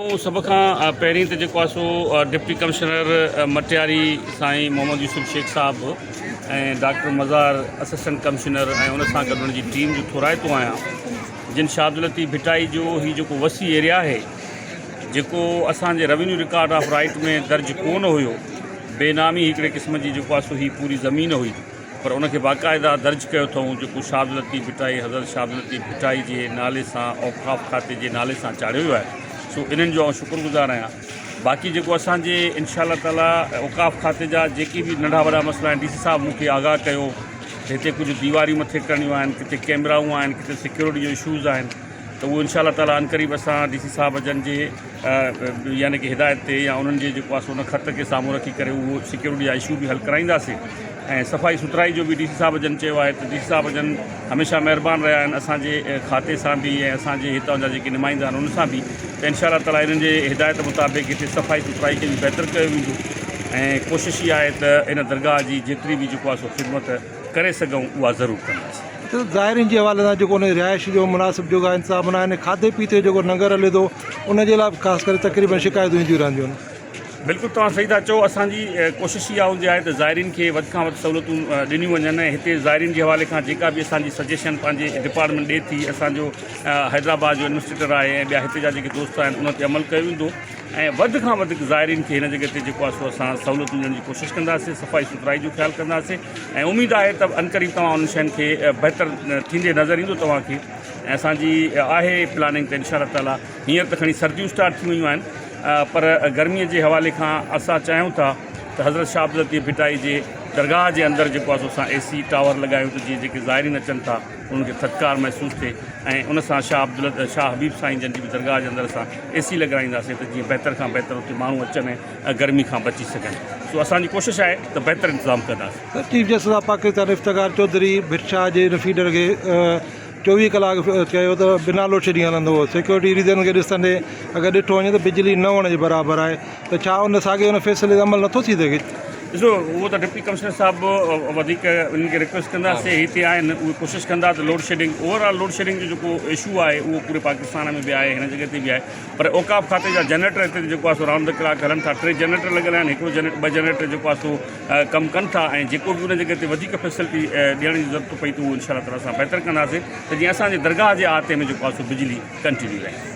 آئون سڀ کان پهرين ته جيڪو آهي سو ڊپٽي ڪمشنر مٽياري سائين محمد يوسف شيخ صاحب ۽ ڊاڪٽر مزار اسسٽنٽ ڪمشنر ۽ ان سان گڏ ان جي ٽيم جو ٿورائتو آهيان جن شاهه عبداللطيف ڀٽائي جو هي جيڪو وسيع ايريا آهي جيڪو اسان جي روينيو رڪارڊ آف رائيٽ ۾ درج ڪونه هيو بي نامي هڪڙي قسم جي جيڪو آهي سو هي پوري زمين هئي پر ان کي باقاعده درج ڪيو اٿئون جيڪو شاهه عبداللطيف ڀٽائي حضرت شاهه عبداللطيف ڀٽائي جي نالي سان اوقاف کاتي جي نالي سان چاڙهيو ويو آهي سو انهن جو آئون شڪر گذار آهيان باقي جيڪو اسان جي انشاء الله تعالي اوقاف کاتي جا جيڪي به ننڍا وڏا مسئلا آهن ڊي سي صاحب مون کي آگاهه ڪيو ته هتي ڪجهه ديواريون مٿي ڪرڻيون آهن ڪٿي ڪيمرائون آهن ڪٿي سيڪيورٽي جو اشوز آهن ته اهو انشاء الله تعالي عنقريب اسان ڊي سي صاحب جن جي يعني ڪي هدايت تي يا انهن جي جيڪو آهي سو ان خط کي سامهون رکي ڪري اهو سيڪيورٽي جا اشو به حل ڪرائينداسين ۽ صفائي سٿرائي جو به ڊي سي صاحب جن چيو آهي ته ڊي سي صاحب جن هميشه مهربان رهيا آهن اسان جي کاتي سان به ۽ اسان جي هتان جا جيڪي نمائندا آهن انهن سان به ته انشاء الله تعالي انهن جي هدايت مطابق هتي صفائي سٿرائي کي به بهتر ڪيو ويندو ۽ ڪوشش اها آهي ته ان درگاهه جي جيتري به جيڪو آهي سو خدمت ڪري سگهون اها ضرور ڪنداسين. ته زائرين جي حوالي سان جيڪو ان جي رهائش جو مناسب جوڳا انتظام نه آهن کاڌي پيتي جو جيڪو ننگر هلي ٿو ان جي لاء به خاص ڪري تقريبن شڪايتون اينديون رهنديون آهن. بلڪل توهان صحيح ٿا چئو اسان جي ڪوشش اها هوندي آهي ته زائرين کي وڌ کان وڌ سهولتون ڏنيون وڃن ۽ هتي زائرين جي حوالي کان جيڪا به اسان جي سجيشن پنهنجي ڊپارٽمينٽ ڏي ٿي اسان جو حيدرآباد جو ايڊمنسٽريٽر آهي ۽ ٻيا هتي جا جيڪي دوست آهن ان تي عمل ڪيو ويندو ۽ وڌ کان وڌ زائرين کي هن جڳهه تي جيڪو آهي سو اسان سهولتون ڏيڻ جي ڪوشش ڪنداسين صفائي سٿرائي جو خيال ڪنداسين ۽ اميد آهي ته عنقريب توهان انهن شين کي بهتر ٿيندي نظر ايندو توهان کي ۽ اسان جي آهي پلاننگ ته انشاء الله تعالي هينئر ته کڻي سرديون اسٽارٽ ٿي ويون آهن پر گرمي جي حوالي کان اسان چاهيون ٿا ته حضرت شاهه عبداللطيف ڀٽائي جي درگاهه جي اندر جيڪو آهي سو اسان اي سي ٽاور لڳايون ته جيئن جيڪي زائرين اچن ٿا انهن کي ٿڌڪار محسوس ٿئي ۽ ان سان شاهه عبدالله شاهه حبيب سائين جن جي به درگاهه جي اندر اسان اي سي لڳرائينداسين ته جيئن بهتر کان بهتر اتي ماڻهو اچن ۽ گرمي کان بچي سگهن سو اسان جي ڪوشش آهي ته بهتر انتظام ڪنداسين. Chief justice of Pakistan Iftikhar Chaudhry Bhit Shah جي ان فيڊر کي 24 ڪلاڪ چيو ته بنا لوڊشيڊنگ هلندو هو سيڪيورٽي ريزن کي ڏسندي اگر ڏٺو وڃي ته بجلي نه هئڻ جي برابر آهي ته ڇا ان ساڳئي ان فيصلي تي عمل نٿو ٿي سگهي؟ ڏسو اهو ته ڊپٽي ڪمشنر صاحب وڌيڪ انهن کي رڪويسٽ ڪندا سي هتي آهن اهي ڪوشش ڪندا ته load shedding overall load shedding جو جيڪو اشو آهي اهو پوري پاڪستان ۾ به آهي هن جڳهه تي به آهي پر اوقاف کاتي جا جنريٽر هتي جيڪو آهي سو رائونڊ the clock هلن ٿا ٽي جنريٽر لڳل آهن هڪڙو جنريٽر ٻه جنريٽر جيڪو آهي سو ڪم ڪن ٿا ۽ جيڪو به ان جڳهه تي وڌيڪ فيسلٽي ڏيڻ جي ضرورت پئي ته اهو انشاء الله تعالٰي اسان بهتر ڪنداسين ته جيئن اسان جي درگاهه جي احاطي ۾ جيڪو آهي سو بجلي ڪنٽينيو رهي.